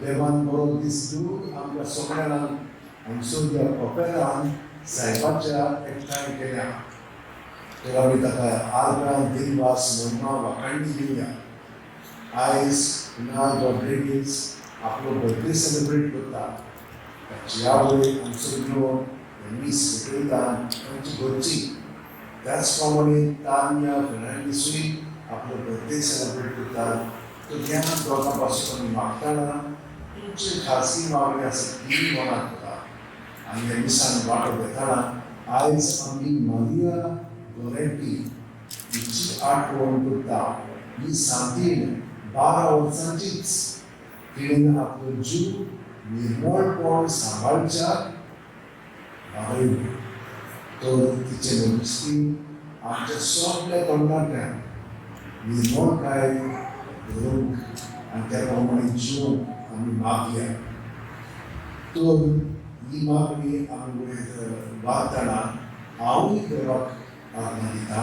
देवान बरो दीस दिवन आमकां सगळ्यांक आमच्या कपेलान सायबाच्या एकठांय केल्या तर आमी ताका आर्गां दिनवास महिमा वाखाणणी दिवया. आयज कुणाल रॉड्रिगीज आपलो बर्थडे सेलिब्रेट करता. ताची आवय आमचो विनोद मीस भेटयता तांची घरची. त्याच प्रमाणे तान्या फेर्नांडीसूय आपलो बर्थडे सेलिब्रेट करता. तर ह्या दोगां पासून आमी मागतना तुमची खाजगी मागणी आसा ती मनात होता आनी ह्या मिसान वांटो घेतना आयज आमी मारिया गोरेटी हिची आठवण करता. ही सांतीन 12 वर्सांचीच तिणें आपलो जीव निर्मळपण सांबाळच्या वागयलो. तर तिचे मनुस्ती आमच्या सगळ्या तरणाट्यांक निर्मळकाय धरूंक आनी त्या प्रमाणे जिवंक आमी मागया. तर ही मागणी आमी वयर वाचतना हांवूय देवाक आज्ञा दिता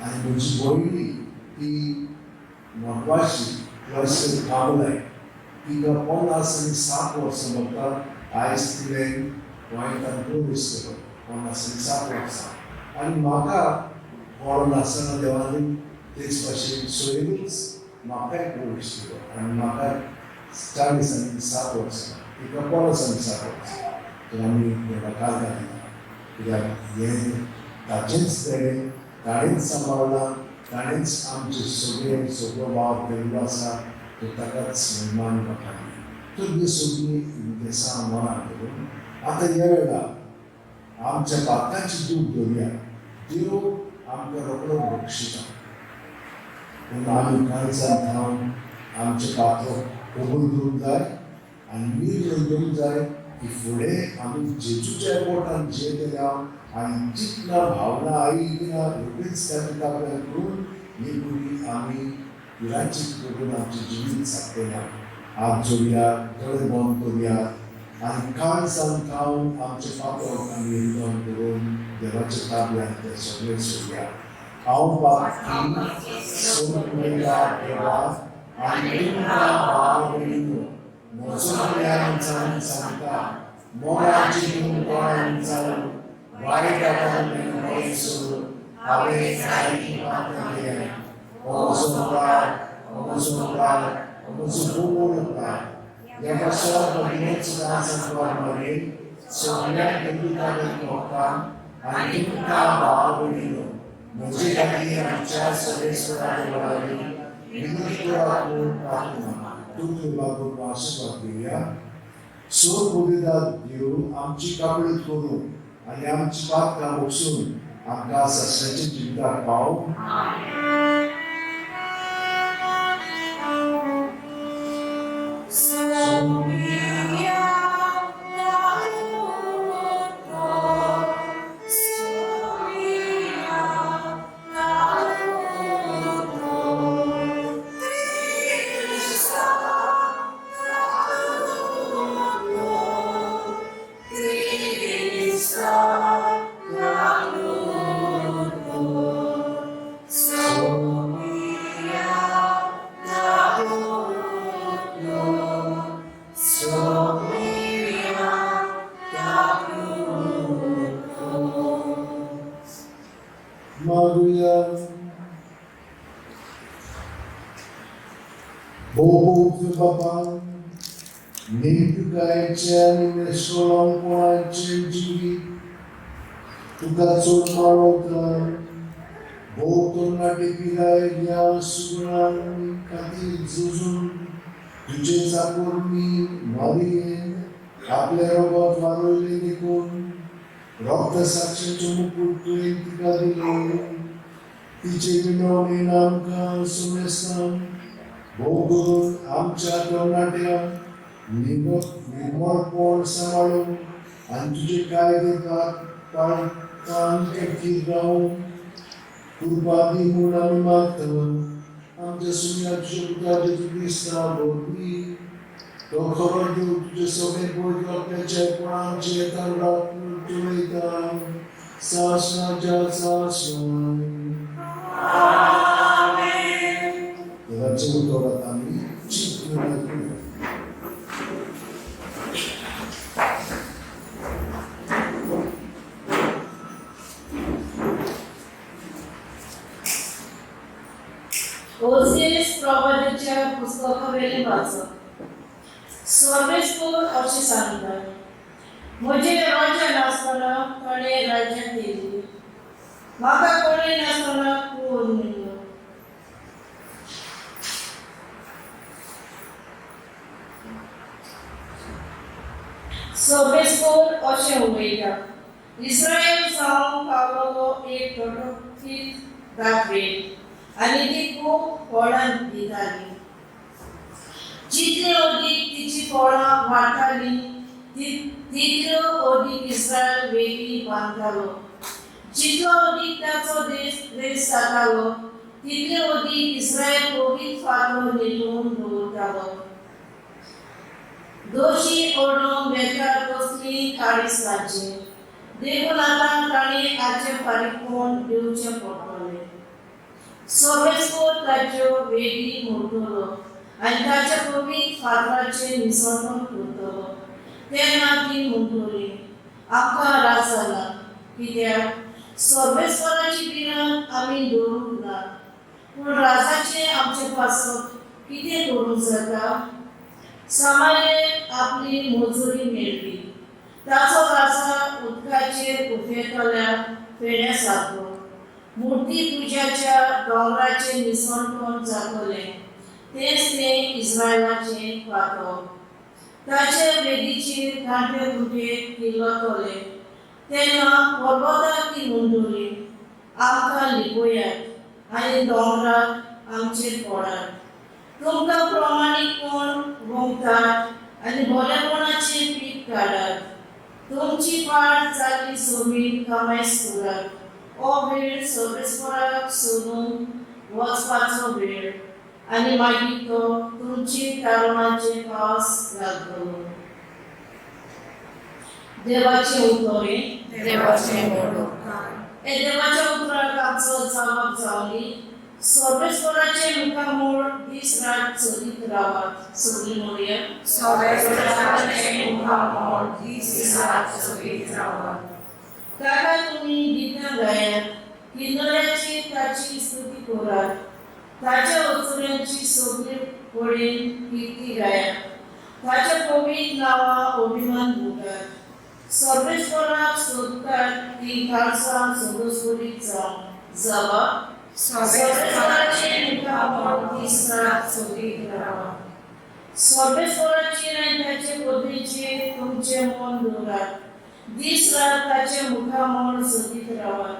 आनी म्हजी भयणी ती मोटवाशी क्लॉयस्टर काबलाय तिका 57 वर्सां भोगता. आयज तिणें गोंयांत प्रवेश केलो 57 वर्सां आनी म्हाका कोण नासतना देवान तेच भाशेन सोयरूच म्हाकाय प्रवेश केलो आनी म्हाका 47 वर्सां तिका 57 वर्सां. तर आमी देवाक आर्गां दिता कित्याक हें ताचेंच देणें ताणेंच सांबाळ्ळां, ताणेंच आमचे सगळे सगळो वावर केल्लो आसा. तर ताकाच महिमा आनी वाखाणणी. तर ही सगळीं देसां मनात धरून आतां ह्या वेळार आमच्या पातकांची दूख धरुया. देव आमकां रोखडो बक्षिता पूण आमी काळजांत थावन आमचें पात्र कबूल करूंक जाय आनी निर्णय घेवंक जाय की फुडें आमी जेजूच्या पोटान जियेतले आनी जितला भावना आयली ना रोखडीच ताच्या ताब्यांत करून ही भुरगीं आमी विराचीत करून आमचें जिवीत सारतले. हात जोडया, दोळे बंद करुया आनी काळजांत थावन आमचें पातक आमी निर्णय करून देवाच्या ताब्यांत तें सगळें सोडया. हांव पापी सोडया देवा आनी तुमकां भाव भयणीनो म्हजो प्रियांचान सांगता मोगाची तुमकां चालू वायट बरें सोडून हांवें जायतीं पापां केल्यां. हो म्हजो अपराध, हो म्हजो अपराध, हो म्हजो भोव अपराध. ह्या पासत भगिनीच सांगपाक मरेन सगळ्या देवतांक मोगान आनी तुमकां भाव भयणीनो म्हजे खातीर आमच्या सर्वेस्परा देवाली विनंती करात म्हूण प्रार्थना. तुमी बाबून आशिर्वाद घेवया. सोर देव आमची काबळीत करूं आनी आमची पातकां बक्षून आमकां सासणाच्या जिविताक पाव. मागुया. भोव बाबा निमकायचे आनी निश्कळंपणाचें जिवीत तुका चड माळवता. भोव तरणाटे पिराय ह्या सुगुणां खातीर झुजून तुजे चाकोरणी मारियेन आपलें रगत वारयलें देखून रक्तसाक्षीचो मुकूट तुवें तिका दिलो. तिचे विनवणेन आमकां सुमेस्तान भोव करून आमच्या तरणाट्यांक निर्मळपण सांबाळून आनी तुजे कायदे पाळपांत थीर रावून कृपा दी म्हूण आमी मागता. आमच्या सुम्या तुज्या पुता जेजू क्रिस्ता वरवीं तो खरो देव तुजे सगळे पवित्र आत्म्याच्या एकपणाचे तांगडाक चलयता सासणाच्या सासणां. देवाचे उतरात आमी चिंतून आयकुया. ओसेस प्रवादीच्या पुस्तकावेलें वाचप. सर्वेस्पर अशें सांगता, म्हजें राज्य नासतना ताणें राज्यां केली, म्हाका कोणूय नासतना कोण मेळ्ळो. सर्वेस्पर अशें उलयता, इस्रायल जावंक पावलो एक टोटोकीत दाखवेल आनी ती खूब फळां दिताली. जितले अदीक तिची फळां वाडटालीं तितल्यो अदीक इस्रायल वेगळी बांदतालो. जितलो अदीक ताचो देश देश जातालो तितले अदीक इस्रायल पवित्र फातर निलून दवरतालो. दोशी ओडूंक वेता तसली काळीज तांचें, देखून आतां तांणी हाचें फारीकपण दिवचें पडटलें. सर्वेस्पर ताच्यो वेदी मोडटलो आनी ताच्या पवित्र फातराचें निसर्गण करतलो. तेन्ना ती म्हणटली, आमकां राज जाला, कित्याक सर्वेस्पराची भिरांत आमी दवरूंक ना. पूण राजाचें आमचे पासत कितें करूंक जाता? सामान्येक आपली मजुरी मेळ्ळी. ताचो राजा उदकाचेर उफेतल्या फेण्या सारको मुर्ती पुजाच्या दोंगराचें निसणपण जातलें. तेंच तें इस्रायलाचें पातक. ताचे वेदीचेर कांटे खुंटे किल्लतले. तेन्ना पर्वताक ती म्हणटली, आमकां लिपयात आनी दोंगराक आमचेर पडात. तुमकां प्रमाणीकपण रोमतात आनी बरेपणाचें पीक काडात. तुमची पाड जाल्ली जमीन कामायस करात. हो वेळ सर्वेस्पराक सोदून वचपाचो वेळ आनी मागीर तो तुमची कारणाचे पावस घालतलो. देवाचें उतर हें. देवाचें व्हड उपकार. हे देवाच्या उतराक आमचो जबाब जावनी. सर्वेस्पराचें मुखामळ दीस रात सोदीत रावात. सगळीं म्हणया. सर्वेस्पराचें मुखामळ दीस रात सोदीत रावात. ताका तुमी गितां गायात, किन्नऱ्याची ताची स्तुती करात. ताच्या अचुऱ्यांची सगळी कडेन किर्ती गायात. ताच्या पवित्र नांवा अभिमान भोगात. सर्वेस्पराक सोदतात ती काळसां सदोसरीत जावं. जबाब. सर्वेस्पराचें मुखामळ दीस रात सोदीत रावात. सर्वेस्पराचेर आनी ताचे पदवीचेर तुमचें मन दवरात. दीस रात ताचें मुखामळ सोदीत रावात.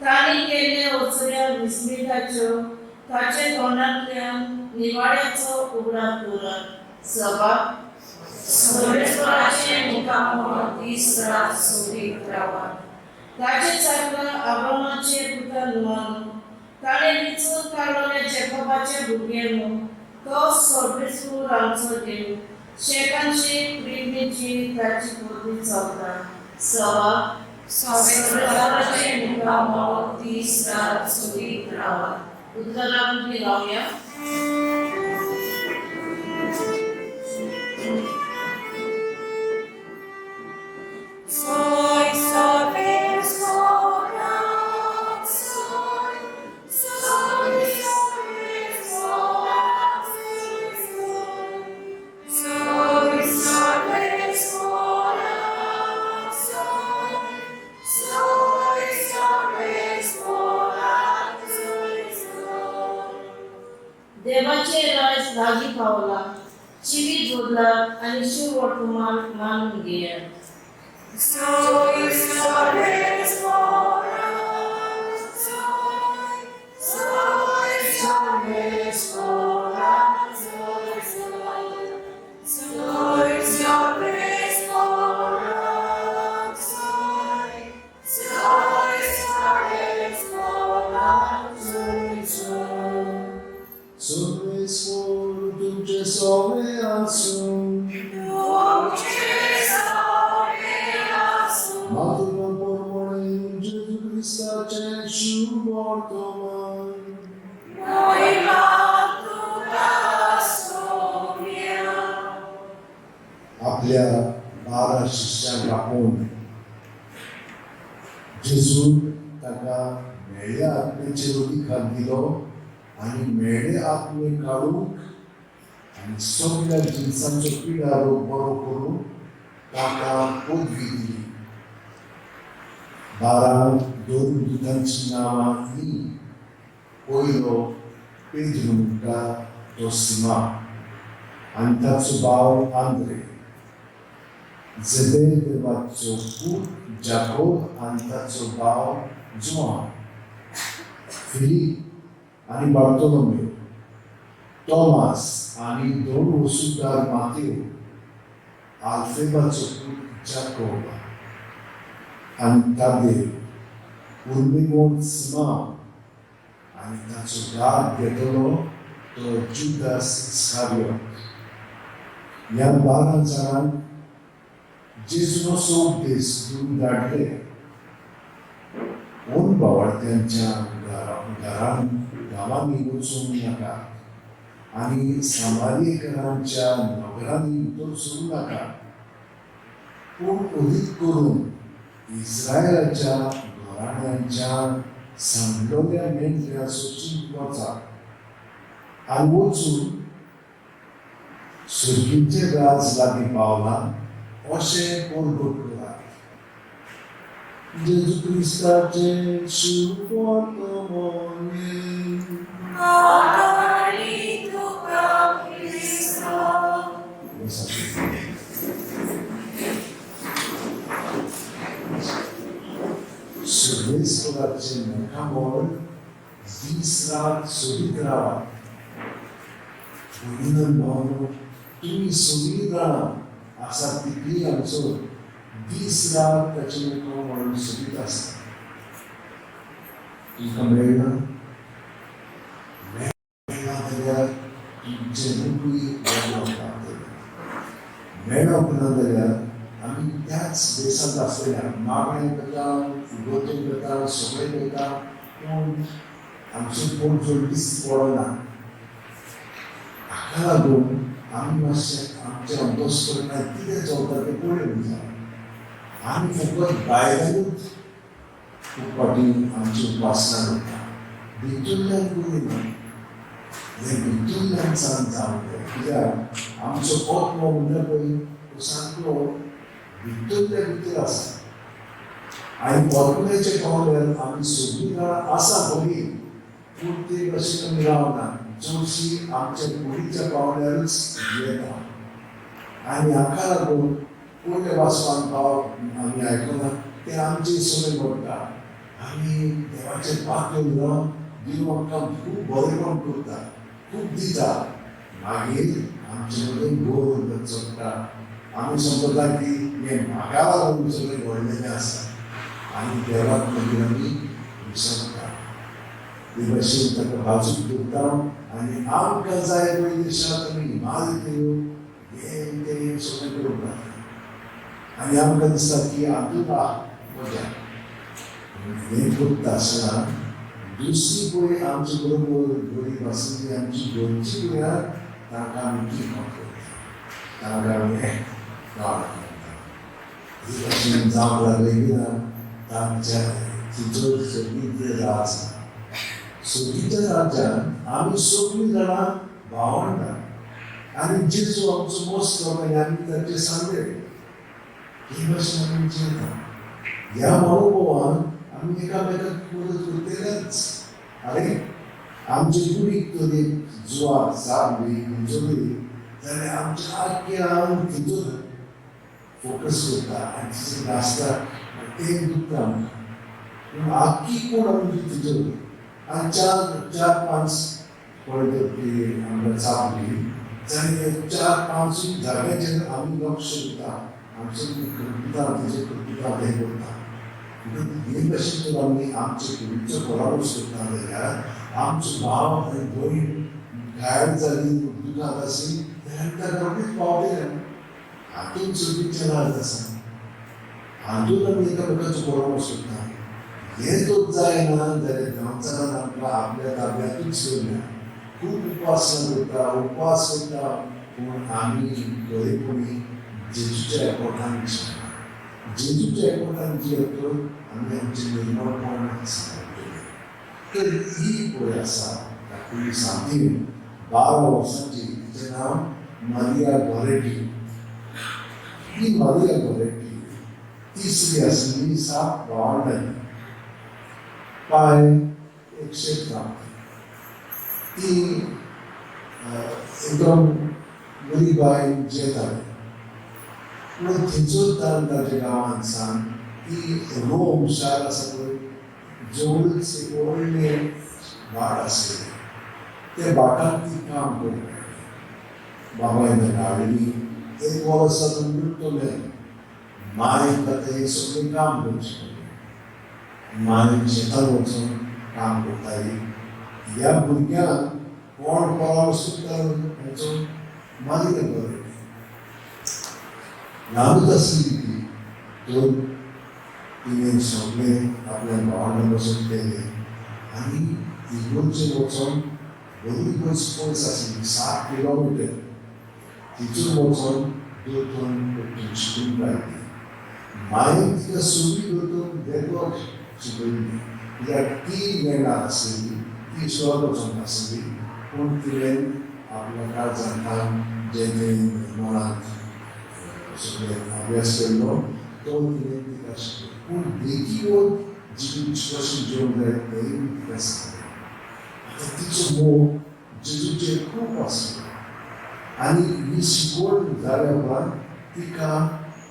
तांणी केल्ले अचुऱ्या विस्मिताच्यो ताचे तोंडांतल्यान निवाड्याचो उगडास दवरात. जबाब. सर्वेस्पराचें मुखामळ दीस रात सोदीत रावात. ताचे चाकरां आब्रामाचे पुता नुवानो, ताणें विंचून काडलेल्या जेकोबाचे भुरगे न्हू. तो सर्वेस्पर आमचो देव, शेकांची प्रेमीची ताची पदवी चलता. सवा. सर्वेस्पराचें मुखामळ दीस रात सोदीत रावात. उद्गाराक लावया. Soy सर्वेस्पराचो लागीं पावला. जिवीत बदलात आनी शिववर्तमान मानून घेयात. आपल्या 12 शिष्यांक आपोवन जेजून ताका मेळ्ळे आत्मेचेर अधिकार दिलो आनी मेळ्ळे आत्मे काडूंक आनी सगळ्या जिनसांचो पिडा रोग बरो करूंक ताका पदवी दिली. 12 दुतांचीं नांवां ही. पयलो पेद्रू म्हणटा तो सिमा आनी ताचो भाव आंद्रे, झेबेदेवाचो पूत जाकोब आनी ताचो भाव जुआन, फिलीप आनी बार्तोलोमेव, तॉमास आनी 2 वसुदार मातेव, आल्फेबाचो पूत जाकोब आनी तादेव, उर्मिमोन सिमांव आनी ताचो घात घेतलो तो जुदास इस्कारियोत. ह्या 12 जाणांक जेजून असो उपदेश दिवन धाडले, कोण बावळत्यांच्या घरान गांवांनी वचूंक नाका आनी सामारीकरांच्या नगरांनी भितर सरूं नाका, पूण अदीक करून इस्रायलाच्या घराण्यांच्या सांडलोल्या मेंढऱ्या सोचींत वचा आनी वचून सर्गीचें राज लागीं पावलां अशें परगट करात. जेजू क्रिस्ताचें शुभवर्तमान. सर्वेस्पराचें मुखामळ दीस रात सोदीत रावात. भयणीन भावांनो, तुमी सगळीं जाणां आसा तितली आमचो दीस रात ताचें मुखामळ सोदीत आसता. तुमकां मेळना मेळना जाल्यार तुमचें मुखूय वेगळो मेळप ना जाल्यार आमी त्याच देशांत आसलेल्या मागणें करता, इगोतेन करता, सगळें करता, पूण आमचो कोण चड दिस्त पडना. हाका लागून आमी मातशें आमच्या अंतस्करणांत कितें चलता तें पळोवंक जाय. आमी फकत भायल्यानूच खूब फावटी आमची उपासना करता, भितरल्यान करिना. हें भितरल्यान जावंक जाय, कित्याक आमचो आत्मो म्हणटा पळय तो सामको भितरल्या भितर आसा आनी आत्म्याच्या पावल्यार आमी सगळीं जाणां आसा बरी, पूण ते भशेन आमी रावना. चडशी आमच्या कुडीच्या पावल्यारूच येता आनी हाका लागून पयल्या वाचपान पाव आमी आयकना तें आमचें सगळें घडटा. आमी देवाचें पात्र जावन देव आमकां खूब बरेपण करता, खूब दिता, मागीर आमचे मदीं गोड चडटा. आमी समजता की हें म्हाका लागून सगळें घडलेलें आसा आनी देवाक मागीर आमी विसरता. ते भशेन ताका बाजूक दवरता आनी आमकां जाय पळय देशांत आमी इमारत्यो हें तें सगळें करूंक लागता आनी आमकां दिसता की हातूंत मजा. हें करता आसतना दुसरी पळय आमचे बरोबर गरीब आसली आमची घरची पळय तांकां आमी कितें करता, तांकां आमी गाळ करता. ही भशेन जावंक लागलें की ना तांच्या तिचो सगळीं राज सगळींच्या राज्यान आमी सगळीं जाणां भावंडां आनी जेजू आमचो मस्तो आनी आमी ताचे सांगले हे भशेन आमी जियेता. ह्या अनुभवान आमी एकामेकाक मदत करतलेच. आरे आमचे कुडीक तर एक जुवार चाबली जगली जाल्यार आमच्या आख्खे आंग तिचो फोकस करता आनी तिचो नाचता तें दुखता आमकां. पूण आख्खी कूड आमची तिचो आनी चार चार पांच पळय तर ती आमकां चाबली जाल्यार चार पांच जाग्याचेर आमी लक्ष दिता, आमचो करपिता तिचो करपिता तें करता. हे भशेन जर आमी आमचे कुडीचो परामर्श करता जाल्यार आमचो भाव आनी भयण घायल जाली दुखांत आसली जाल्यार ताका रोखडीच पावतले. हातूंत चुकीचें नाच आसा, हातूंत आमी एकामेकाचो परामर्श करता. हें जर जायना जाल्यार देंवचारान आमकां आपल्या ताब्यांतूच दवरल्या. खूब उपासना करता, उपवास करता, पूण आमी खरेपणी जेजूच्या एकवटान जियेना. जेजूच्या एकवटान जियेतच आमी आमचें निर्मळपण सांबाळटले. तर ही पळय आसा धाकटुली सांतीन, 12 वर्सांची, तिचें नांव मारिया गोरेटी. ही मारिया गोरेटी तिसरी आसली 7 भावंडांनी, पांय एकशे काम. ती एकदम गरीब बायल जियेताली. पूण थंयचोच ताच्या गांवांत सावन ती रोम शार आसा पळय जवळच एक व्हडलें भाट आसलें, त्या भाटांत ती काम करूंक मेळ्ळें. बाबायन ताका हाडली, एक वर्स तातूंत लुटतलें. मायन ताका हें सगळें काम करूंक शिकयलें. मायन शेतान वचून काम करताली. ह्या भुरग्यांक कोण परामर्श करतालो हांचो मागीर बरें ल्हानूच आसली ती, तर तिणें सगळें आपल्या भावंडां बसून केलें आनी इगोर्जेक वचोन बरी पयस पयस आसली 7 किलोमिटर, तितून वचोन दोतोन परतून शिकून काडली. मायन तिका सगळी दोतोन बेगोर शिकयल्ली, कित्याक ती वेणार आसली, ती इस्कोलाक वचोंक नासली. पूण तिणें आपल्या काळजांत जें तें मनांत सगळें अभ्यास केल्लो तो तिणें तिका शिकयलो. पूण देखीवर जिवीत कशें जेवंक जाय तेंय तिका सांगलें. आतां तिचो मोग जेजूचेर खूब आसलो आनी ही शिकवण जाल्या उपरांत तिका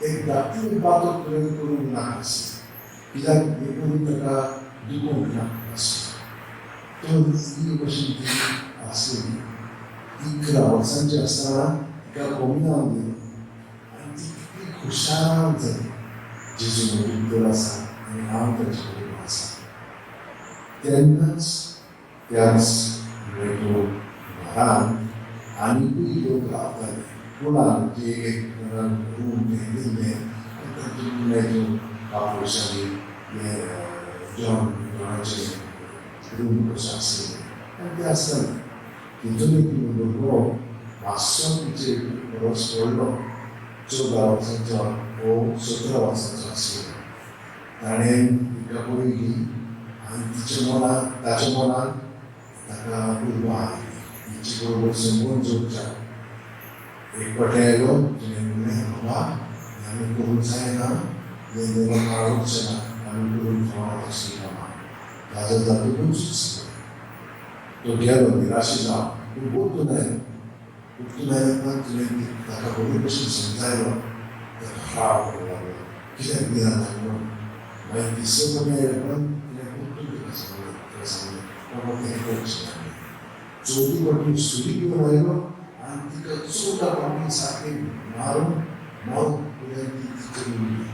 एक धाकटुलें पातक प्रेम करूंक नाका आसलें, कित्याक हें करून ताका दुखोवंक नाका आसलें. तर ही भशेन ती आसलेली. 11 वर्सांची आसतना तिका कोमिनांव दिलो आनी ती कितली खुशाल जाली, जेजू म्हजे भितर आसा आनी हांव ताचे बरोबर आसा. तेन्नाच त्याच मेट्रो घरांत आनिकूय लोक रावताले. कोणाक जे एक घरान रूम दिल्लें तातूंत मेट्रो कापोशांनी हे जेवण जेवणाचें रूम कशें आसलें आनी ते आसताले. तितून एक भुरगो मातसो तिचेर रस पडलो, 14 वर्सांचो वो 17 वर्सांचो आसलो. ताणें तिका पळयली आनी तिच्या मनांत ताच्या मनांत ताका उर्बा आयली तिचे बरोबर संबंद जोडच्या. एक फावटी आयलो, तिणें म्हणलें, बाबा हें आमी करूंक जायना, हें देवाक आवडचें ना, आमी करूंक फावना तसलीं कामां. काजार जातकूच तो गेलो निराशी जावन, पूण परतून आयलो. परतून आयल्या उपरांत तिणें ताका बरे भशेन समजायलो. ताका राग करूंक लागलो, कित्याक भिरांत म्हणून. मागीर तिसरे फावटी आयल्या उपरांत तिणें परतून ताका सांगलें, ताका सांगलें, बाबा तें करचें ना. चवथी फावटी सुरी घेवन आयलो आनी तिका 14 फावटी सारकें मारून मरून पर्यंत ती तिचेर उरली.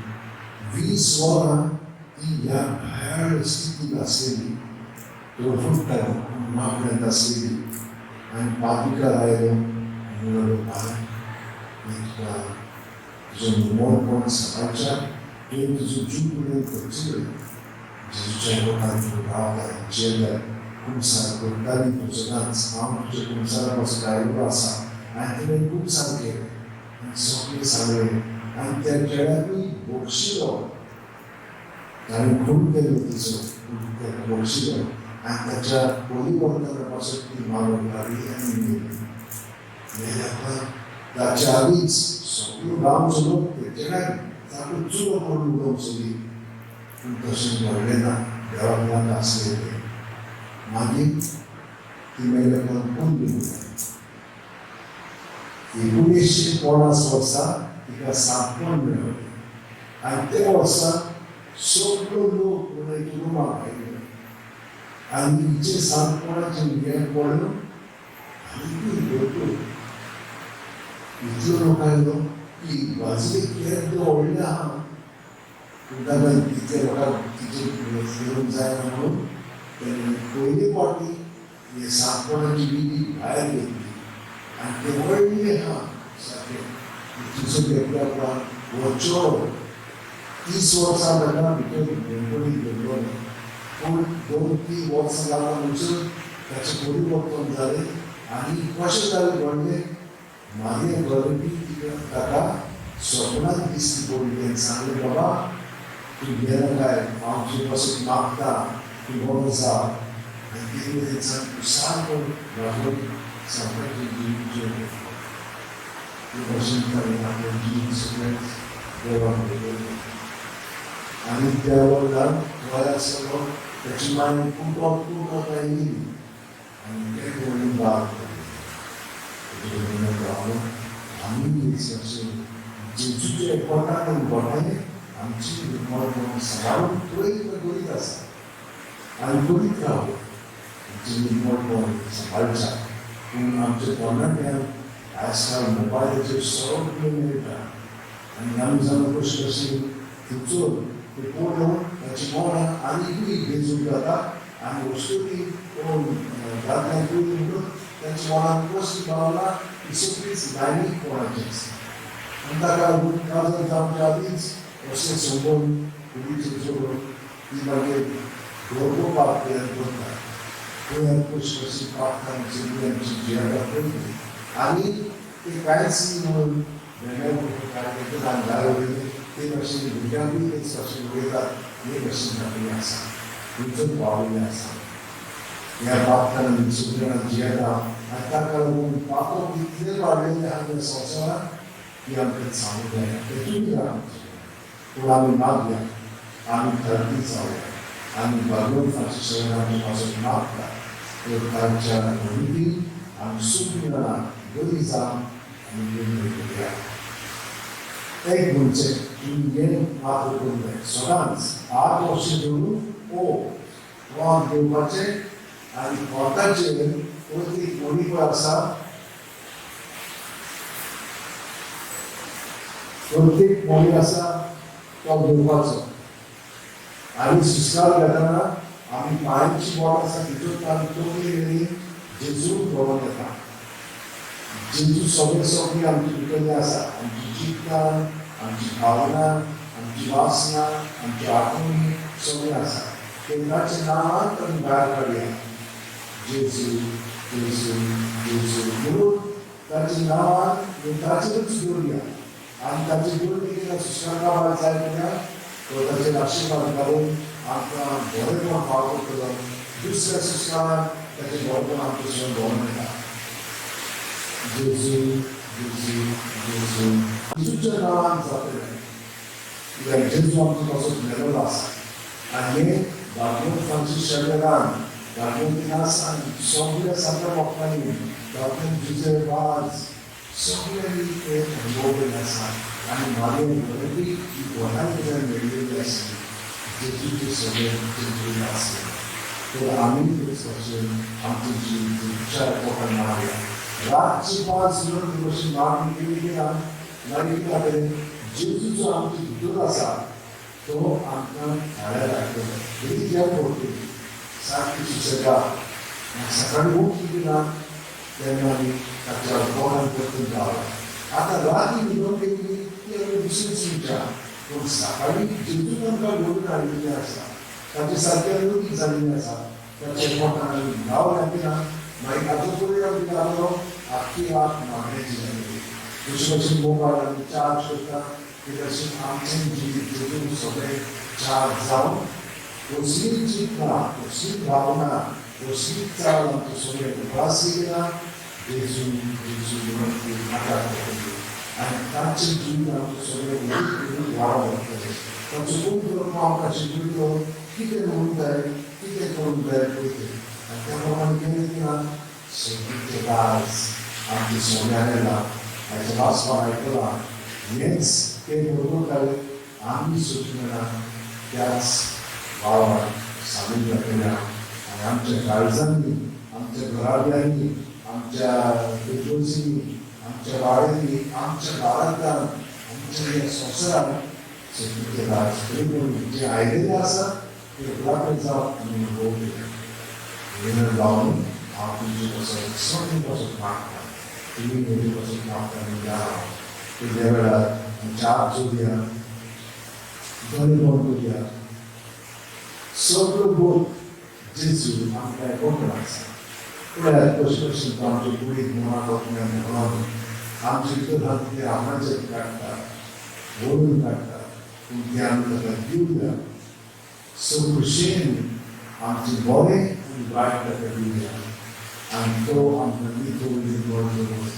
20 वरां ती ह्या घायाळ स्थितींत आसलेली, तडफडटाली, मागण्यांत आसलेली. आनी पादविकार आयलो आनी म्हणलो, बाय हें तुका तुजो निर्मळपण सांबाळच्या, तुवें तुजो जीव पर्यंत खर्च केलो. जेजूच्या एकवटान तूं रावता, जियेता, कुमसार करताली तूं सदांच, हांव तुज्या कुमसारा पासून आयिल्लो आसा. आनी तिणें कुमसार केलें आनी सगळें सांगलें आनी त्या चेड्याकूय बक्षिलो. ताणें खून केल्लो तिचो, पूण ताका बक्षिलो आनी ताच्या परिवर्तना पासून ती मारूंक लागली आनी मेली. मेल्या उपरांत ताच्या आदींच सगळो गांवचो लोक त्या चेड्याक सारको चुरो करून उडोवंक सोदी, पूण तशें घडलें ना. देवाक नाका आसलें तें. मागीर ती मेले उपरांत पुण्य म्हणटा. 1950 वर्सा तिका सांतपण मेळ्ळें आनी त्या वर्सा सगळो लोक म्हणून रोमाक आयले आनी हिचें सांतपणाचें हें पळोवन आनीकूय भरपूर इतलो लोक आयलो की बाजूक केद्दो व्हडलें आहा, पूण ताका तितल्या लोकांक तिचेर फिरूंक जायना म्हणून तेणी पयले फावटी हे सांतपणाची विधी भायर घेतली आनी तें व्हडलें आहा सारकें. थंयसर घेतल्या उपरांत हो चेडो 30 वर्सां ताका भितर बंदखणीत दवरलो, पूण 2-3 वर्सां जाता म्हणसर ताचें परिवर्तन जालें. आनी कशें जालें घडलें, मागीर गरबी तिका ताका सपनांत दिसली पडली आनी सांगलें, बाबा तूं गेला काय, हांव तुजे पासून मागता, तूं बरो जा. आनी तेणी तेंच्यान तूं सारको भागवत सारकाचें जिवीत जियेलो. ते भाशेन ताणें आपलें जिवीत सगळें देवाक दवरलें. आनी त्या वर्गान थंय आसलो ताची मागीर कुटत कुटत आयली आनी तें व्हडलें बाग पडलें. आमी अशें जेजूच्या एकवटान आनी गोठांनी आमची निर्मळपण सांबाळून प्रयत्न करीत आसा आनी करीत रावया. आमचें निर्मळपण सांबाळच्या. पूण आमच्या तरणाट्यांक आयज काल मोबायलाचेर सगळें मेळटा आनी आमी जाणां कशें कशें थंयसर ते पळोवन ताची मनां आनीकूय बेजूड जाता आनी वस्तुती कोण दादल्यांक पयली म्हणून तांच्या मनांत कसली भावना ही सगळीच लायनीकपणाची आसता. आनी ताका लागून काजर जावच्या आदींच अशें संबंद कुडीचेर जोडून ती मागीर गर्भपात तयार करता. गोंयांत कशी कशी पातकां सगळी आमची जियेता पळयली आनी ते कांयच न्ही म्हणून वेगळ्या आनी भायर उडयलें ते भाशेन भुरग्यांकूय तेच भाशेन उडयतात. हे भाशेन आपली आसा थंयसर पावलेलें आसा. ह्या पातकान आमी सगळीं जाणां जियेता आनी ताका लागून पातक इतलें वाडलेलें आहा ह्या संवसारांत की आमकां सांगूंक जायना, तें तुमी जाणा. पूण आमी मागया, आमी थर्ती जावया आनी भगवंत फ्रांसीस आमच्या पासून मागता तर तांच्या निमितीन आमी सगळीं जाणां बरी जावन आनी निर्णय करुया. एक म्हणचे तुमी हें मात्र करूंक जाय, सदांच 8 वर्सां धरून ओ कोणाक घेवपाचें आनी कोर्टाचेर प्रत्येक मणिपूर आसा, प्रत्येक मणी आसा तो घेवपाचो. आनी सुस्कार घेतना आमी पांयांची बोट आसा तितूंत आमी तकली मेरेन जेजू घडोवन येता. जेजू सगळें सगळें आमचे भितर आसा, आमची चिंतनां, आमची भावना, आमची वासना, आमची आठवणी सगळें आसा. ते ताच्या नांवान आमी भायर काडया, जेजू जेजू जेजू म्हणून ताच्या नांवान ताचेरूच दवरया. आनी ताचे दवरले की सुस्कार काबार जाय जाल्यार तो ताचेर आशिर्वाद घालून आमकां बरेपण फाव करतलो. दुसऱ्या सुस्कारान ताचें बरेपण आमकां सगळें भोंवन येता. जेजू जेजू जेजू जेजूच्या नांवान जातलें, कित्याक जेजू आमचो पासून मेलोलो आसा. आनी हें भागवत फ्रांसीस शेल्डरान, भागवत इनासान, सगळ्या सारक्या लोकांनी, डॉक्टर जुजे वाज सगळ्यांनी ते अनुभवलेलें आसा. आनी मागीर बरेपी ही गोंयांतल्यान मेळिल्ली आसली जेजूचे सगळे तेंचें आसलें. तर आमी तेच भाशेन आमचें जिवीत विचार पोटान मारया. रातची 5 म्हणून ती भशेन मागणी केली की ना, मागीर कितें जातलें, जेजूचो आमचे भितर आसा तो आमकां थाऱ्यार हाडटलो. बरी जेवण पडटली सारकी सुसेगाद. सकाळीं उठली की ना तेन्ना आमी ताच्या पोटान परतून रावया. आतां राती न्हिदोन गेली ती आमी दुसरीच विचार, पूण सकाळीं जेजून आमकां घडून हाडिल्लें आसा, ताचे सारकें लगीत जाल्लें आसा, ताच्या पोटान आमी गावल्या की ना मागीर ताचो परिणाम कितें जातलो, आख्खी रात मागण्याची जातली. जशें भशेन मोबायल आमी चार्ज करता ते भशेन आमचें जिवीत जेजून सगळें चार्ज जावन कसलीच चिंतना, कसलीच भावना, कसलीच चाल आमचें सगळें उपास की ना जेजू जेजू म्हणून ती नाका पडटली आनी तांचें जिवीत आमचें सगळें वयर वाडोवंक लागतलें. ताचो कोण धर्म आमकां शिकयतलो कितें म्हणूंक जाय, कितें करूंक जाय पळय तें. आनी त्या प्रमाणे केलें की ना सोगलीचें राज आमच्या सोन्यान येयला हाचें वाचपाक आयकलां हेंच ते बरोबर आमी सुचना त्याच वावराक सामील जातल्या आनी आमच्या काळजांनी आमच्या घराब्यांनी आमच्या इगर्जींनी आमच्या वाड्यांनी आमच्या भारतान आमच्या ह्या संवसारान सगळीचें राज खरें जें आयिल्लें आसा तें उलाकडे जावन आमी अनुभव केलें जावन हांव तुमचे पासून सगळे पासून मागता तुमी म्हजे पासून मागता आनी जाणा त्या वेळार चार जोडया बरें करुया सगळो बोध जेजू आमकां कोंकण आसा पळयात कशें कशें तो आमचे कुडीक मनाक म्हणून आमचे भितर आहा ते आपणाचेर काडटा ओडून काडटा पूण तें आमी ताका दिवया सगळें आमचें बरें आनी वायट ताका दिवया आनी तो आमकां नितळ निर्मळ करून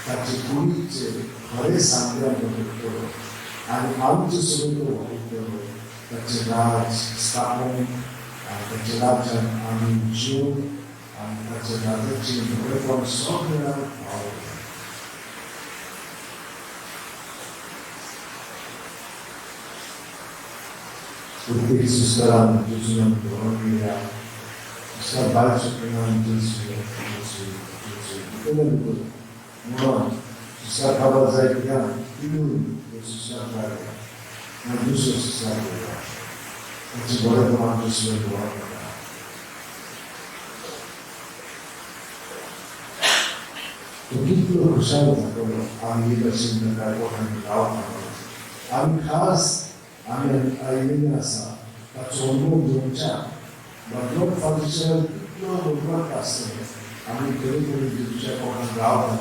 ताचे कुडीचेर खरें सांगल्या करतलो आनी आमचे सगळें तो वापरतलो ताचें राज स्थापून आनी ताच्या राज्यान आमी जिवन आनी ताच्या राजाचें बरेपण सगळ्यांक पावतलें. प्रत्येक सुस्कारान जेजून आमी धरून गेल्या सुस्कार भायर सुटना जेजू जेजू जेजू भितरल्या भितर म्हणून सुस्कार खबर जाय कित्याक पिळून सुस्कार काडल्या मागीर दुसरो सुस्कार केला ताचें बरेपण आमचें सगळें धरून गेला. तो कितलो खुशाल जातलो आमी हे भशेन ताका पोटांनी रावता आमी खास आमी आयिल्ले आसा ताचो अनुभव घेवच्या बदलोक फादरच्या कितलो बदलक आसतलो आमी खरें खरें जेजूच्या पोटान रावता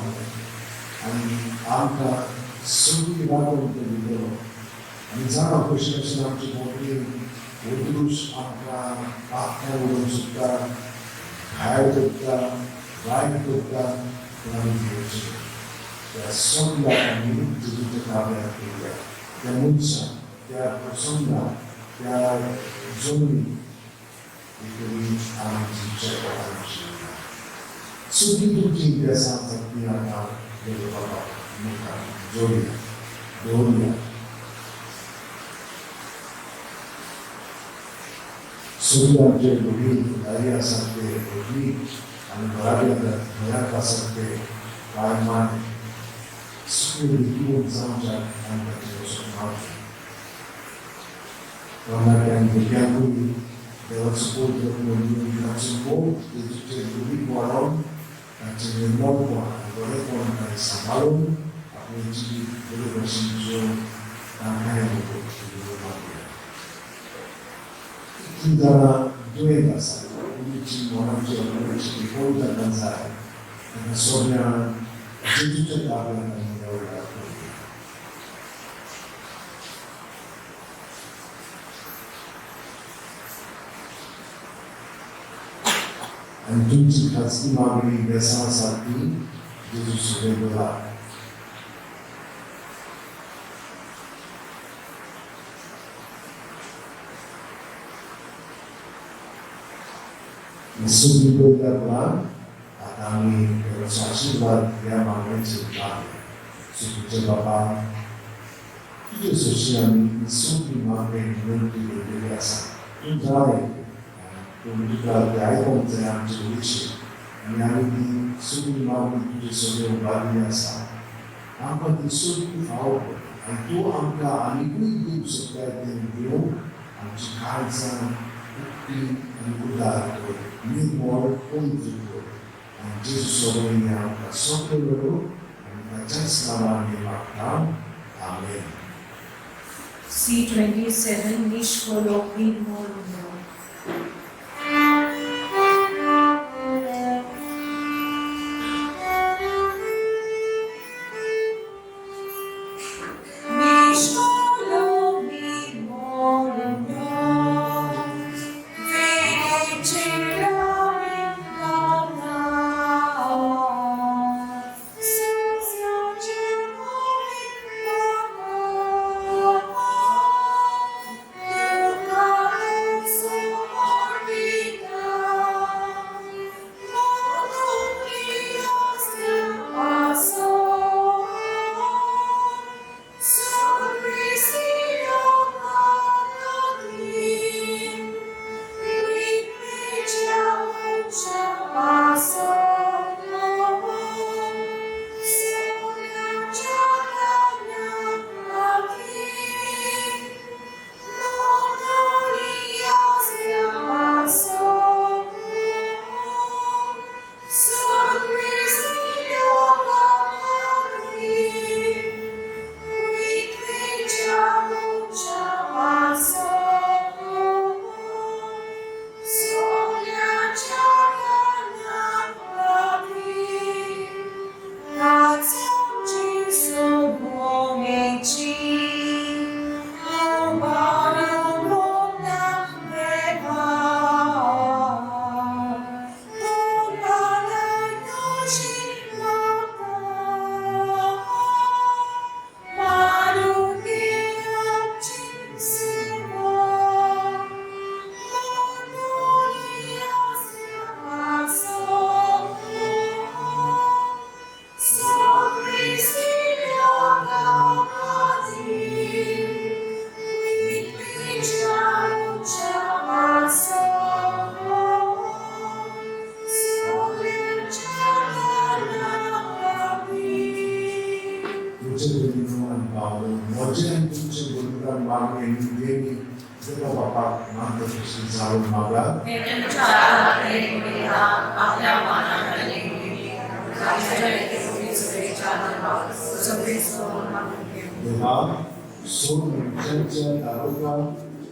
आनी आमकां सगळी राखण तो दितलो. आनी जाणा कशें कशें आमचे कोंकणी वदृश आमकां आत्म्या उडोवंक सोदता घायल करता वायट करता पूण आमी घेवचें त्या सगळ्याक आमी जेजूच्या ताब्यांत केल्या त्या मनशाक त्या प्रसंगाक त्या जमनी तरी आमी जेजूच्या पोटान शिकया. सगळीं तुमचीं बेसां आसात तीं आतां देव बाबा मुखार जोडया दवरुया. सगळीं आमचे वडील फुडारी आसात ते वडील आनी घराब्यांत घरांत आसात ते बायल माय सगळीं रितीवन जावच्याक आमी ताचें वचून मागता. तरणाट्यांक भुरग्यांकूय देवाचो पवित्र दिवन ताचो मोग तेजूचेर कुडीक वाडोवन ताचें निर्मळपण आनी बरेपण ताणें सांबाळून आपलें जिवीत बरे भशेन जिवन तांकांय मागया. कितलीं जाणां दुयेंत आसा कुडीची मनाची अनुभवाची कोण तांकां जाय तांकां सगळ्यांक जेजूच्या ताब्यांत आमी ह्या वेळार दवरुया. आनी तुमची खाजगी मागणी बेसां आसात ती जेजू सगळें दवरात. सगळीं दवरल्या उपरांत आतां आमी देवाचो आशिर्वाद ह्या मागणेचेर मागया. सुखीचे बाबा तुजे सोशी आमी सगळी मागणी विनंती दवरलेली आसा तूं जाय पूण तुका ते आयकूंक जाय आमचे उलयशे आनी आमी ती सगळी मागणी तुजे सगळें उबारिल्ली आसा आमकां ती सगळी फावो कर आनी तूं आमकां आनिकूय दिवंक शकता तें दिवंक आमची काळजां उक्ती आनी उदार कर निर्मळ पवित्र कर आनी जेजू सगळें आमकां सगळें मेळूं आनी ताच्याच नांवान आमी मागता. आमेन. C27 Nishkolo Nirmol. आमकां जावन मागात. देवा, सोड मनशांच्या तालुक्यात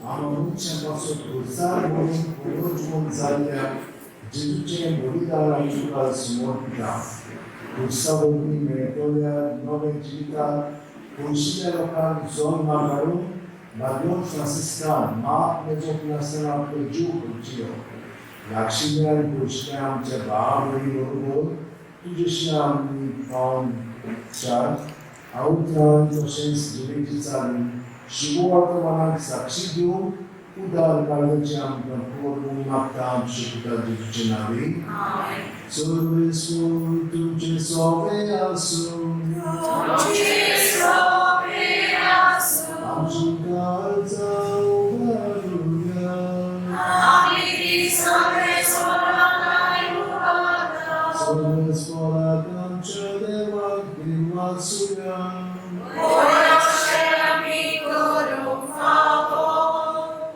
आमा मनशां पासून खुर्सार म्हणून पुनर्जीवन जाल्ल्या जेजूचें बलिदान आमी तुका समर्पिता. खुर्सा वरवीं मेळटल्या नव्या जिवितांत पयशिल्ल्या लोकांक जल्माक हाडून बादलोन फ्रांसिस्कान माप मेजोवप नासतना आपलो जीव खर्चिलो. लागशिल्ल्या आनी पयशिल्ल्या आमच्या भाव भयणी बरोबर तुजेशी आमी पावन चार उतरान तशेंच जिणेची चाली शिववर्तमानाक साक्षी दिवन उदार काळजाची आमकां कर म्हूण मागता आमचे पुता जेजूचे नांवी. सर्वेस्पर तुमचे सोबे आसूं. आमची काळजां उबारुया. सर्वेस्पराक आमच्या देवाक दिनवासुया.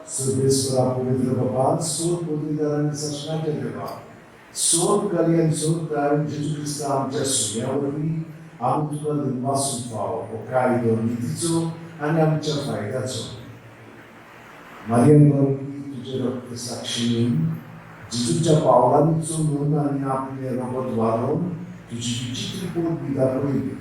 सर्वेस्परा पवित्र बाबा, सोद पदवीदारांनी सासणाच्या देवा, सोद कार्य आनी सोद कार्य जेजू क्रिस्ता आमच्या सुम्या वरवीं आमी तुका दिनवासूंक फावो. हो कायदो नितीचो आनी आमच्या फायद्याचो. मारियम वरवीं तुजें रक्त साक्षीन जेजूच्या पावलांनी चलून आनी आपलें रगत वारोवन तुजी विचित्र पोटबी दाखयली.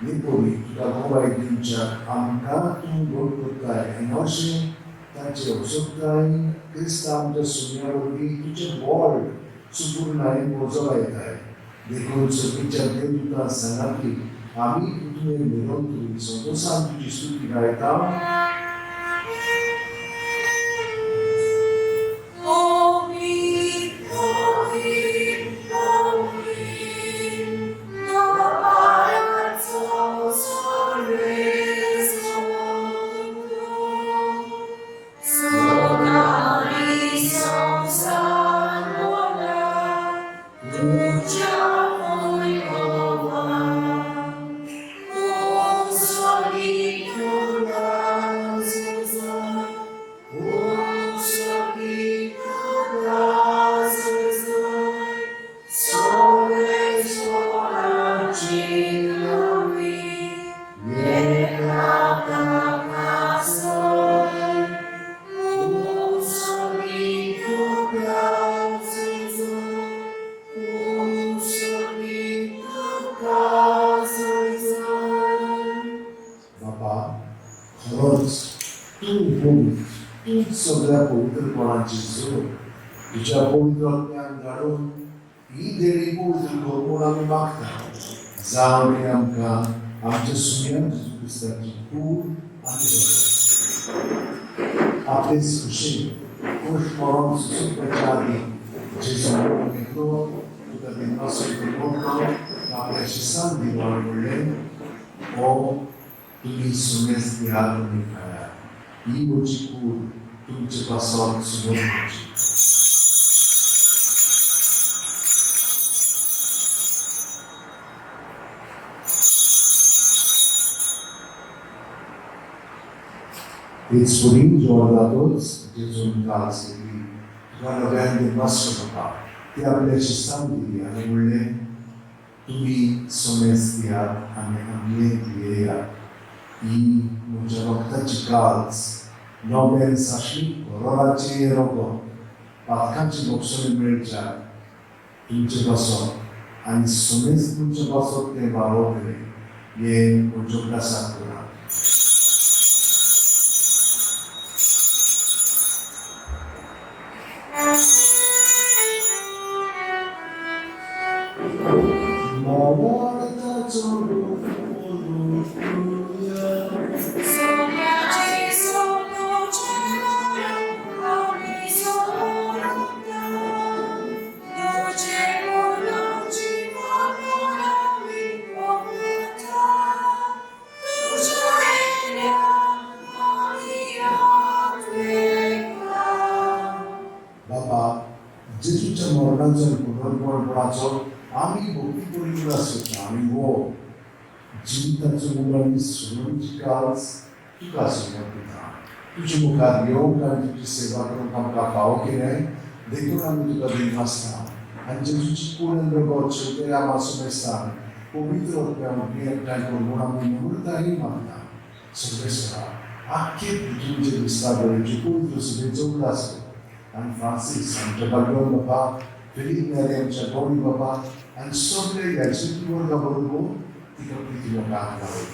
निपोली तुका गोवाय दिवच्याक आमकां तूं घट करताय आनी अशें तांचे वसोताय क्रिस्ता आमच्या सुम्या वरवीं तुजें बळ सुपूर्णायेन उजवायताय. देखून सर्गीच्या देवदूतां सांगाती आमी तुवें मिरोवन तुमी संतोशान तुजी स्तुती गायता. Holy, holy, holy, the बाबा, खरोच तूं पवित्र, तूंच सगळ्या पवित्रपणाची जोड. तुज्या पवित्र आत्म्यान धाडून ही देणी पवित्र कर म्हूण आमी मागता, जावन ही आमकां आमच्या सुम्या जेजू क्रिस्ताची कूड आनी रगत. आपले खुशी खुश मरण सुचोवपाच्या आदीं जेजू घेतलो, तुका दिनवास म्हणलो, आपल्या शिसांक दिलो आनी म्हणलें, हो तुमी सुमेस्त घेयात आनी खायात, ही म्हजी कूड तुमचे पासत समर्पची. तेच परी जेवण जातच जेजून काल सेवली, तुका नव्यान दिनवास करता, ती आपल्या शिसांक दिली आनी म्हणलें, तुमी समेस्त घेयात आनी आमलें पियेयात, ही म्हज्या रक्ताची काल्स, नव्यान साश्मी कोरोनाचें रगत, पातकांची भोगसणी मेळच्या तुमचे पासत आनी समेस्त तुमचे पासत तें वारोवतलें, हें म्हज्या उगडासाक करात. मावार्थाचो बाबा, जेजूच्या मरणाचो आनी पुनर्पणपणाचो आमी भक्ती करीत आसता आनी हो जिविताचो उलो आनी सुनावणीची काल्स तुका समर्पिता. तुजे मुखार येवंक आनी तुजी सेवा करूंक आमकां फावो केलें देखून आमी तुका दिनवासता आनी जेजूची कूड आनी रगत शेवटे आमा सुमेस्तान पवित्र आत्म्या वरवीं एकठांय कर म्हूण आमी नम्रतायेन मागता. सर्वेस्परा, आख्खे पृथ्वीचेर क्रिस्ता बरेची पवित्र सभेचो उगडास कर आनी फ्रांसीस आमच्या बागडोन बाबा, फिलीप नेरी आमच्या गौरी बाबा आनी सगळे येजुईत वर्गा बरोबर तिका प्रिती लोकांक लावय.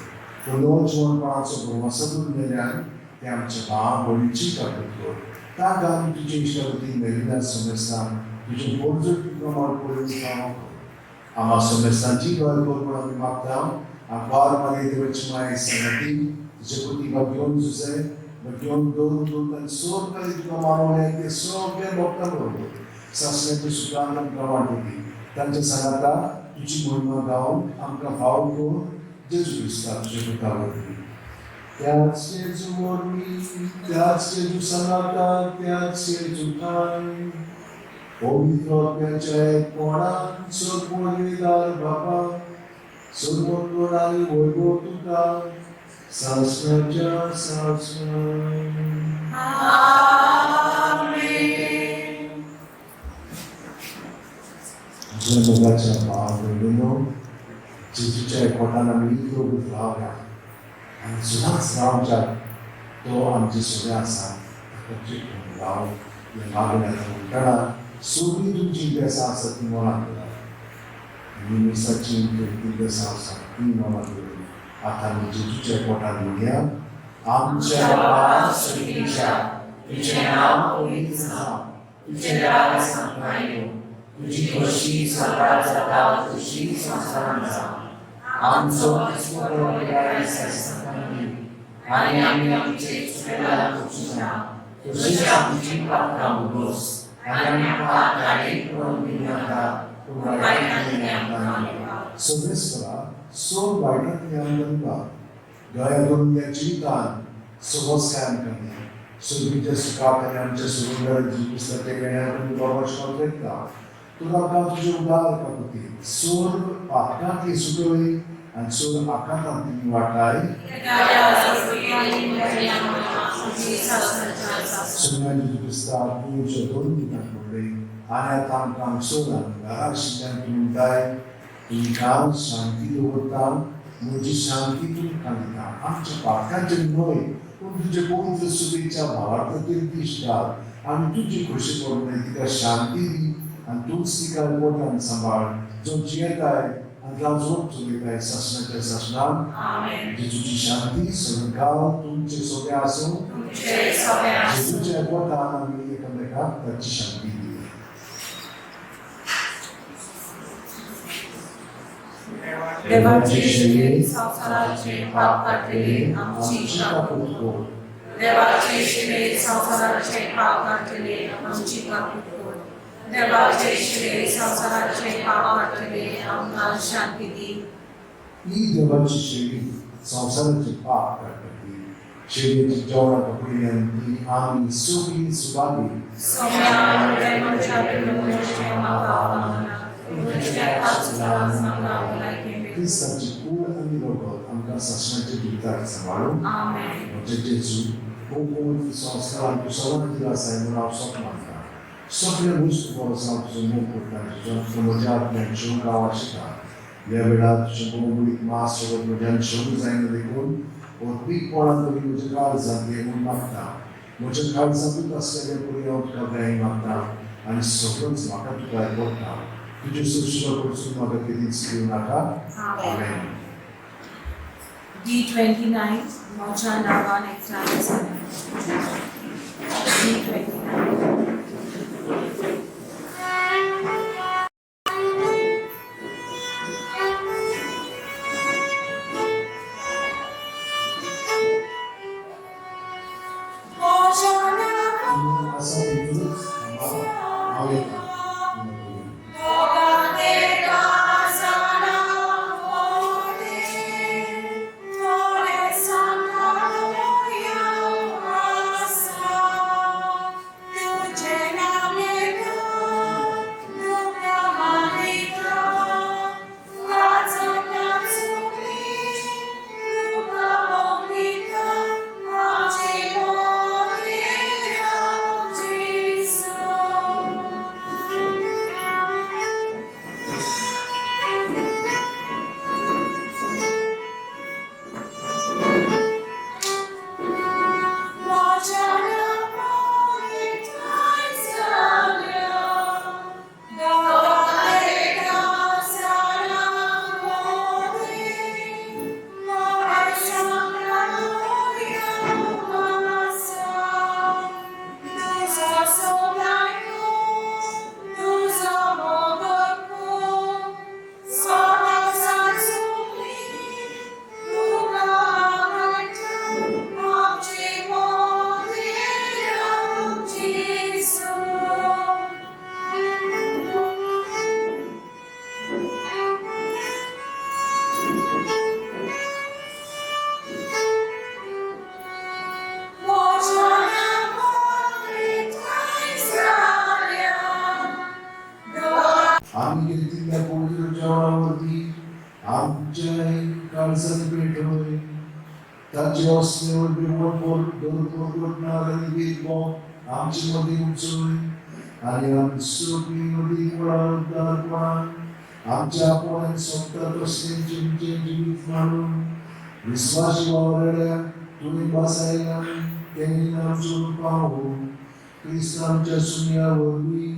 तो नवो जिवनपणाचो भरवंसो मेल्यान ते आमच्या भाव भयणीची काकूत कर. तांकां आमी तुजे इश्टागतीन मेळिल्ल्या समेस्तान तुजें पोरजोटी प्रमाण पळोवन फावो कर. आमा समेस्तांची गय कर म्हूण आमी मागता. आंकवार मागीर देवाची माये सांगाती तुजे पती भाग्योन जुजे भाग्योन दोन दोन आनी सगळे तुका मानवले ते सगळे भक्तां बरोबर सासण्याच्या सुखान आमकां वांटोवपी तांच्या सांगाता तुजी महिमा गावन आमकां फावो कर जेजू क्रिस्ता तुज्या पुता वरवीं. त्याच जेजू वरवीं, त्याच जेजू सांगाता, त्याच जेजू ठांय पवित्र आत्म्याच्या एकपणान सर्वनिदार बापा, सर्वोत्तर आनी वैभव तुका सासणाच्या सासणान. आमेन. म्हज्या मोगाच्या भाव भयणींनो, जेजूच्या एकवटान आमी इतलो रावया आनी सदांच रावच्याक तो आमचे सगळें आसा ताका चिटून राव हें मागणें आतां म्हणटना सगळीं तुमचीं बेसां आसा तीं मनांत दवरात आनी मिसाचीं तीं बेसां आसा तीं मनांत दवरून आतां आमी जेजूच्या एकवटान म्हणया. आमच्या आमच्या बापा स्वर्गीच्या, तुजें नांव पवित्र जावं, तुजें राज आमकां येवं, तुजी खोशी स्वर्गार जाता तशी संवसारांत जावं. आमचो दिसवडो ह्या दिसा दी आनी आमी आमचे चुकल्यार वचूं तशीच आमची पापकां उगोस आनी आमकां गाडयेक पडून दिनाका, पूण वायटांतल्यान आमकां निवार. सर्वेस्परा, सोड वायटांतल्यान आमकां दया करून ह्या जिवितान सहज आमकां दी. सुरबीच्या सुखाक आनी आमच्या सुरुंगार जेजू क्रिस्ताच्या घेण्याक आमी बाबा कोंत्रेकता. तूं आमकां तुजे उदार काकुतीन सोड पातकांतली सुटय आनी सोड आकांतांतली वाटाय. सोम्या जेजू क्रिस्ता, तुमच्या दोन दिनां पडले आनी आतां आमकां हांगसर आनी घरा आशिल्ल्यान तूं म्हणटाय, तुमकां शांती दवरता, म्हजी शांती तुमकां दिता. आमच्या पातकांचेर न्हय पूण तुजे पवित्र सभेच्या भावार्थाचेर दिश्ट घाल आनी तुजी खोशी पडून तिका शांती दी आनी तूंच तिका पोटान सांबाळ, जो जियेताय आनी राजवट चलयताय सासणाच्या सासणान. आमेन. जेजूची शांती सदांकाळ तुमचे सगळे आसूं. तुमचे सगळे आसूं. जेजूच्या पोटान आमी एकामेकाक ताची शांती दिली. देवाचे शिरे संवसाराचे पाप काडटले आमची काकूत कर. देवाचे शिरे संवसाराचे पाप काडटले आमची काकूत कर. देवाचे शिरे संवसाराचे पाप काडटले आमकां शांती दी. ही देवाची शेळी संवसाराचे पाप काडटा ती शेळयेची जेवणां कपडे ती आमी सगळीं सुभागी. सोम्या म्हज्या म्हज्या म्हाका पावना, तुमच्या पाचुलान म्हाका भलायकी मेळूं. क्रिस्ताची कूड आनी रगत आमकां सासणाच्या जिविताक सांबाळूं. आमेन. म्हजे जेजू, खूब पवित्र संस्कारान तूं सदां दिला आसाय म्हूण हांव सोप मानता. सगळे वस्तू परस हांव तुजो मोग करता. तुजो म्हज्या आत्म्यान जेवंक हांव आशिता. ह्या वेळार तुजें बोंबुलीक मास सोबत म्हज्यान जेवंक जायना देखून अर्पीकपणान तरी म्हज्या काळजांत ये म्हूण मागता. म्हज्या काळजांतूच आसलेले परी हांव तुका दया मागता आनी सगळोच म्हाका तुका पडटा. तुजे सुशेगा कडसून म्हाका केदींच दिवं नाका. आमेन. D29, म्हज्या नांवान एकठांय जालें. D29. म्हज्या नांवान आसा तितूनच हांव येता. आमी घेतिल्ल्या पवित्र जेवणावरती आमच्याय काळजांत पेटोय ताचे असले दर आनी भेदभाव आमचे मदीं उंचोय आनी आमचो मदीं उदारपणान आमच्या आपोवण्यान सोंपता तसलें तुमचें जिवीत मांडून विस्वासी वावराड्या तुमी भासायला तेणी आमचो पावो क्रिस्त आमच्या सुन्या वरवीं.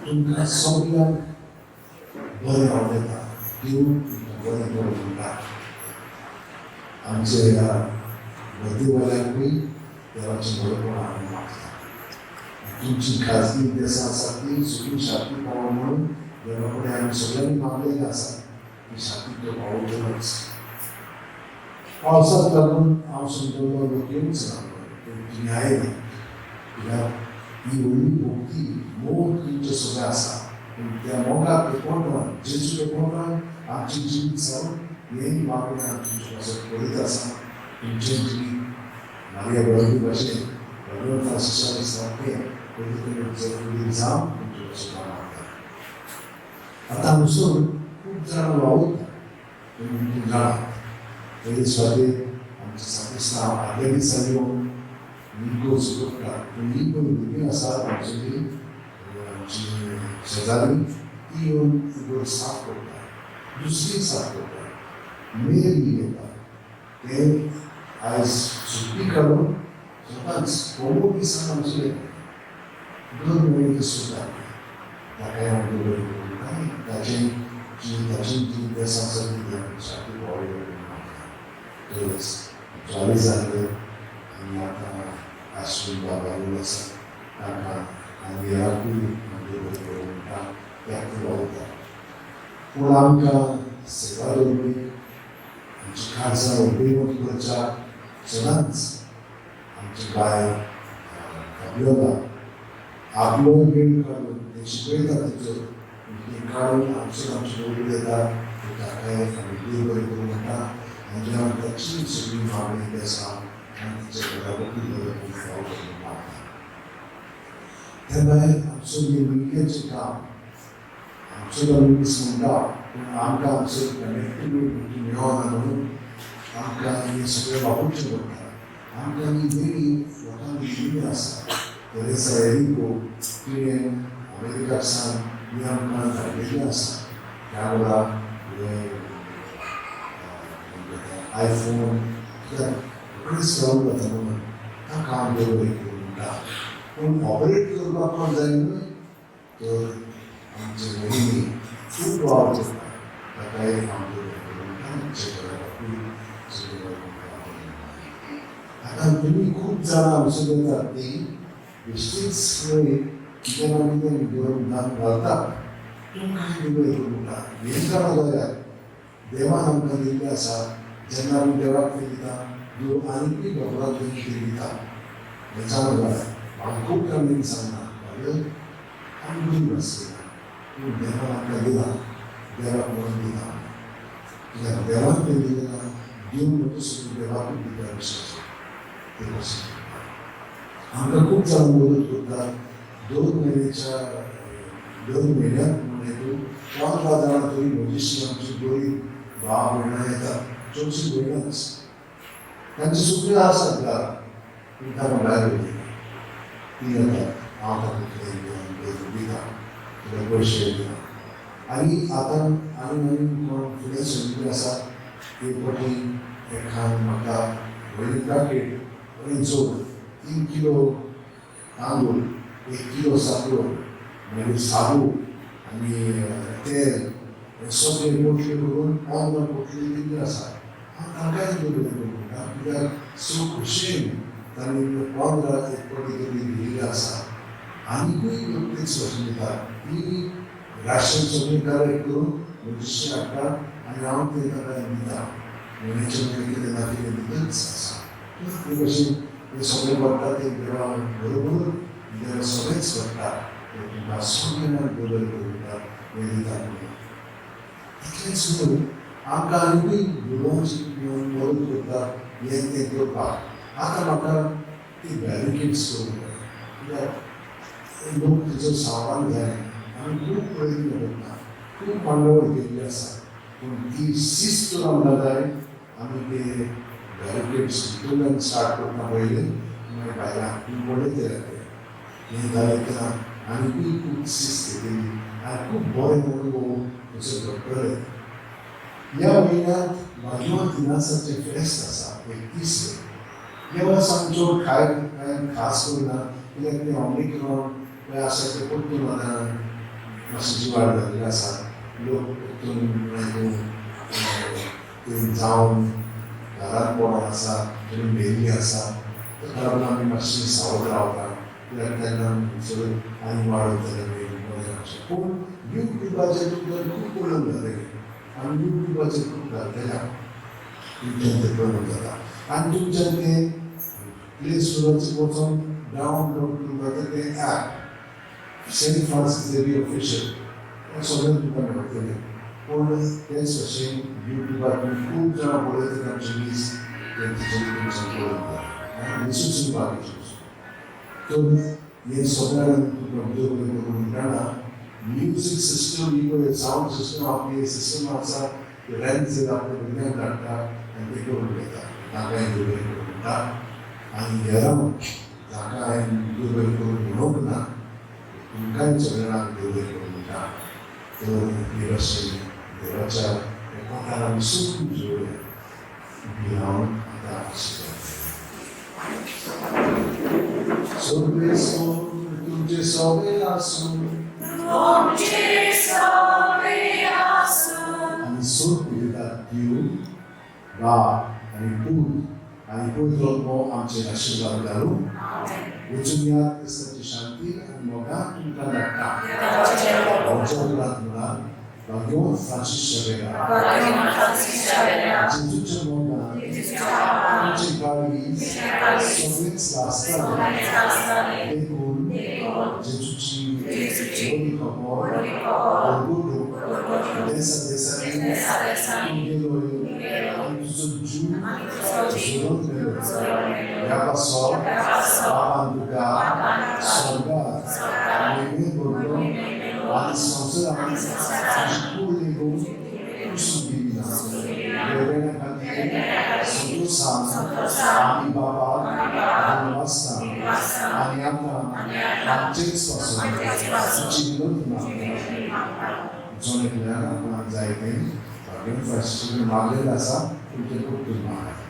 तुमकां सगळ्यांक बरें आवडटा, देव तुमकां बरें करूं म्हणटा. आमच्या ह्या बदीवाल्यांकूय देवाचें बरेपण आमी मागता. तुमची खाजगी देसां आसा ती सगळीं शांती पावो म्हणून देवा कडेन आमी सगळ्यांनी मागलेलें आसा, ती शांती तो पावतलोच. पावसाक लागून हांव समजलो लोक येवच ना, पूण तुमी आयले कित्याक ही व्हडली भक्ती मोग तुमचें सगळें आसा. पूण त्या मोगाक पेपोटान जेजू पेपोटान आमचें जिवीत सारून हें मागणें हांव तुमचे पासत करीत आसा. तुमचें जिवीत मारिया बरोबर भाशेन भगवान फ्रांसिसाचें सारकें पवित्र जावन तुमचे पासत हांव मागता. आतां हांगासर खूब जाणां वावुरता, तुमी जाणात. पयले सुवातेर आमचे साक्रिस्तांव आदल्या दिसा येवन निकोज करता, पूण ही पळय भुरगीं आसात आमची आमची शेजारी, ती येवन इगोर्ज साफ करता, दुसरी साफ करता, मेरी येता. ते आयज सुट्टी काडून स्वताच कोमो दिसान आमचे दर म्हयने ते सुद्दां ताकाय हांव बरें करूं ताचें जी ताची जी देसां आसा ती आमी सारकी पावली मागता. तरच चालू जाल्ले आनी आतां आश्विन बाबा आसा तांकां आनी हेरांकूय आमचे बरें करूं म्हणटा, त्याकूय वावुरता. पूण आमकां सेवा दवरपी आमची काळजां उबेवत करच्याक सदांच आमची बायल फाबियोला आपलो वेळ काडून तें शिकयता तिचो तें काडून आमचो आमची बरोबर येता, ताकाय आमी देव बरें करूं म्हणटा. आनी जेन्ना ताची सगळीं मागणी आसा आनी तिच्या घराबकूय बरें करून करून मागता. त्या भायर आमचो मिडियाचें काम आमचो आमी मीस म्हणटा, पूण आमकां आमचो कनेक्टिविटी मेळना म्हणून आमकां हें सगळें वापरचें पडटा. आमकां ही देणी लोकांक दिल्ली आसा. तेरेसा एरिको तिणें अमेरिकाक सावन ही आमकां धाडलेली आसा. कॅमरा, आयफोन कित्याक रोखडीच चालू जाता म्हणून ताका हांव देव बरें करूं म्हणटा. पूण ऑपरेट करपाक कोण जाय न्हय, तर आमचे भयणी खूब वावर करता, ताकाय हांव देव बरें करूं म्हणटा. आमच्या घराकूय सगळें बरें म्हणटा. आतां तुमी खूब जाणां हांगसर येतात ती बेश्टीच न्हय, कितें ना कितें गरम दान घालतात, तुमकां देव बरें करूं म्हणटा. हें जाणां जाल्यार देवान आमकां दिल्लें आसा. जेन्ना आमी देवाक तें दिता, देव आनीकूय भगवान तें दिता. हें जाणां जाल्यार म्हाका खूब जाणांनी सांगना, आमी गरीब आसता, पूण देवान आमकां दिला, देवाक म्हणून दिता. कित्याक देवान तें दिलें ना, देव म्हणटा सगळें देवाकूच दिता विश्वास ते कशें. आमकां खूब जाणां मदत करतात. 2 म्हयन्याच्या 2 म्हयन्याक म्हणून 15 जाणां तरी म्हजीशी आमची गरीब भाव भयणां येतात, चडशीं भयणांच. तांची सगळीं आसात घरा, पूण तांकां भायर वयता ती येतात, हांव तांकां कितें दिता, थोडे पयशे दिता. आनी आतां आनी नवीन कोण फुडें सरिल्ले आसा, एक फावटी एकान म्हाका व्हडली पॅकेट बरें जोड 3 किलो तांदूळ, 1 किलो साकर, मागीर साबू आनी तेल हे सगळे पोटली करून 15 पोटली दिल्ली आसा. हांव तांकांय देव बरें करूं म्हणटा, कित्याक सो खोशयेन तांणी 15 एक पटी तरी दिल्ली आसा. आनिकूय लोक तेच भाशेन दिता. ती राशन सगळें कलेक्ट करून रजिस्टर हाडटा आनी हांव तें तांकां दिता. म्हयन्याचे म्हयने कितें ना कितें दितच आसा. ते भशेन हें सगळें घडटा तें देवा बरोबर, देवा सगळेंच घडटा. तुमकां सगळ्यांक देव बरें करूं म्हणटा, हें दिता म्हणून. तितलेंच न्हू, आमकां आनिकूय भुरग्यांची मदत करता हें तें करपाक. आतां म्हाका ती बॅरिकेड्स करूंक जाय, कित्याक लोक तिचो सावरान जाय. आमी खूब प्रयत्न करता, खूब मांडावळ केल्ली आसा, पूण ती शिस्त आमकां जाय. आमी ते बॅरिकेड्स भितरल्यान स्टार्ट करता पयलें, मागीर भायल्यान तूं पळयतले ते. हें जालें तेन्ना आनिकूय खूब शिस्त येतली आनी खूब बरें अनुभव अशें घडटलें. ह्या म्हयन्यांत भाग्यवंत इनासाचें फेस्त आसा, 31. ह्या वर्सा आमी चड कांय खास करिना, कित्याक तें ओमिक्रॉन हें आसा तें परतून आतां मातशें जिवार जाल्लें आसा. लोक परतून तें जावन घरांत पडोन आसा, थोडी मेल्ली आसा. ताका लागून आमी मातशी सावध रावता, कित्याक तेन्ना सगळें आनी वाड वतलें बरें रावचें. पूण युट्यूबाचेर तुमकां खूब पळोवंक जातलें. आमी युट्यूबाचेर खूब घालतले, तुमच्यान तें पळोवंक जाता. आनी तुमच्यान तें प्ले स्टोराचेर वचोन डावनलोड करूंक जाता तें app, Saint Francis Xavier official, हें सगळें तुमकां मेळटलें. पूण तेच भशेन युट्यूबार तुमी खूब जाणां पळयतले आमचे मीस, तें तिचेर तुमच्यान पळोवंक जाता आनी विसरून बाकीचें. तर हें सगळ्यांक तुमकां देव बरें करूं म्हणटाना, म्युजीक सिस्टम ही पळय सावंड सिस्टम आपली सिस्टम आसा, रेंजर आपल्या भुरग्यांक धाडटा आनी ते करून घेता. तांकांय देव बरें करूं म्हणटा. आनी हेरांक जाका हांवें देव बरें करूं म्हणूंक ना, तुमकांय सगळ्यांक देव बरें करूं म्हणटा. तर हे भाशेन देवाच्या कोणाक आमी सगळीं जोडया. हांव आतां आशिर्वाद. सगळे तुमचे सगळे आसूं आनी सोद दितात देव बाप आनी पूत आनी पवित्र आत्मो आमचे आशिर्वाद घालूं. वचून या, क्रिस्ताची शांती आनी मोगान तुमकां धाडटा. आमच्या उपरांत म्हणा, भाग्यवंत फ्रांसीस शावेरा, जेजूच्या मोगान तुमचे काळीज सगळेच आसताले. देखून जेजूची बरी खबर घरगुटूंक देसा देसांनी तूं गेलोय आनी तुजो जीव झरोवन गेलो. ह्या पासत बाबान तुका स्वर्गात महिमेन भरलो आनी संवसारांत तुजी कूड लेगून कुसून दिली ना. देवण्या खातीर संतोशान आमी बाबाक धन्यवाद आनी आतां आमचेच पासून तुजी विनंती मागता. जण एकल्यान आपणाक जाय तें भाग्यवंत फ्रांसीस मागलेलें आसा, तुमचें परतून मागात.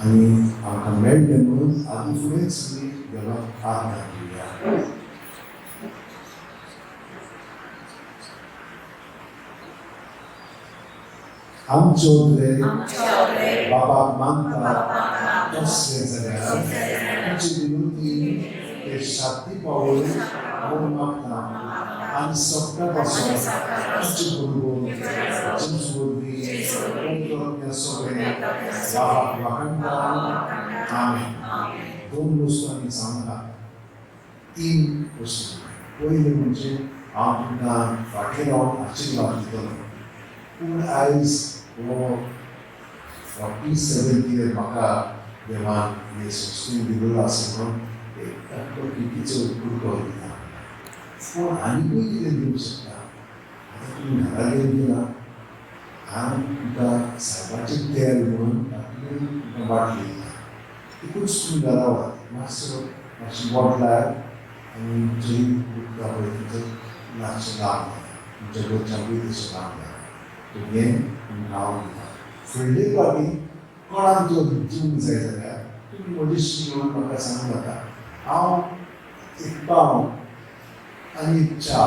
आनी आमकां मेळ्ळें म्हणून आदी फुडेंच आमी देवाक हात घालया. आमचे वतले बाबाक मानता तसलें जाल्यार तुमची विनंती ते शांती पावय म्हूण मागता. आनी सगळ्या पासून तुमचे बरोबर जेजू वरवीं पवित्र आत्म्या सगळें बाबाक वाखाणता. आमेन. दोन वस्तू आमी सांगता, 3 वस्तू. पयलें म्हणजे हांव तुमकां फाटीं रावन आशिर्वाद दितलो. पूण आयज हो 47th year म्हाका देवान हे संस्थेन दिलेलो आसा म्हणून एक धाकटो केकीचो कुडको दिता. पूण आनिकूय कितें दिवंक शकता. आतां तुमी घरा गेली ना, हांव तुमकां सायबाचें तेल म्हणून धाकली तुमकां बाटली दिता. तिकूच तुमी घरा व्हरात, मातसो मातशी बोट लायात आनी जंय दुखता पळय थंयसर मातशें लाभ जाता, तुमच्या घरच्यांकूय तशें लाभ जाता. तर हें तुमकां हांव दिता. फुडले फावटी कोणाक जो दिवंक जाय जाल्यार तुमी म्हजेशी येवन म्हाका सांगूं नाका. हांव एक पाव आनी एक च्या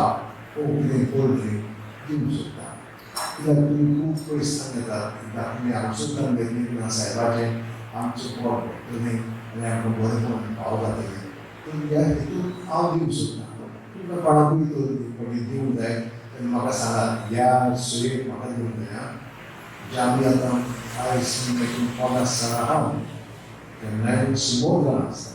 वो कितें कोल्ड ड्रिंक दिवंक शकता. कित्याक तुमी खूब पयस येतात. एकदां तुमी हांगसून घेतली ना सायबाचें आमचें पोट भरतलें आनी आमकां बरें पाव जातलें. तर ह्या हेतून हांव दिवंक शकता. तुमकां कोणाकूय तर दिवंक जाय तेन्ना म्हाका सांगात. ह्या सोयेक म्हाका दिवंक जाय. आं, जे आमी आतां आयज 50 जाणां आहा तेन्नाय 100 जाणां आसता.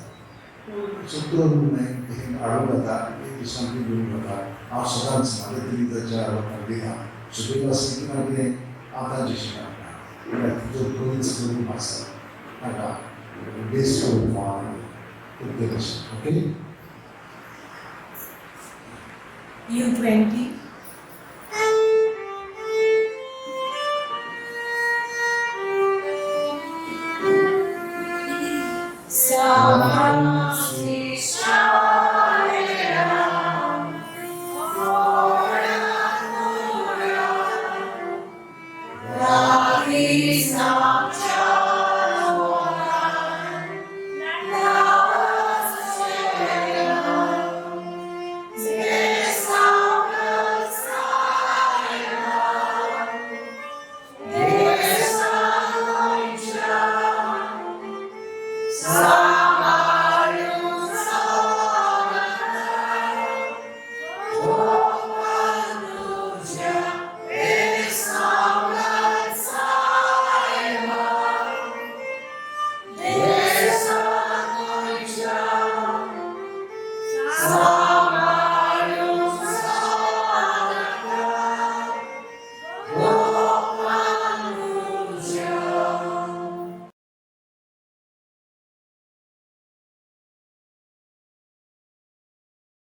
70 हें हाडूंक जाता, एक दिसान ती दिवंक जाता. हांव सदांच म्हाज्या तरी ताच्या लोकांक दिता. सुबेज आसलें की ना कितें हांव तांचेशी काडटा. कित्याक जो खंयच करूंक आसा ताका बेस्ट करूंक फावना तर ते भशेन. ओके. U20. Sa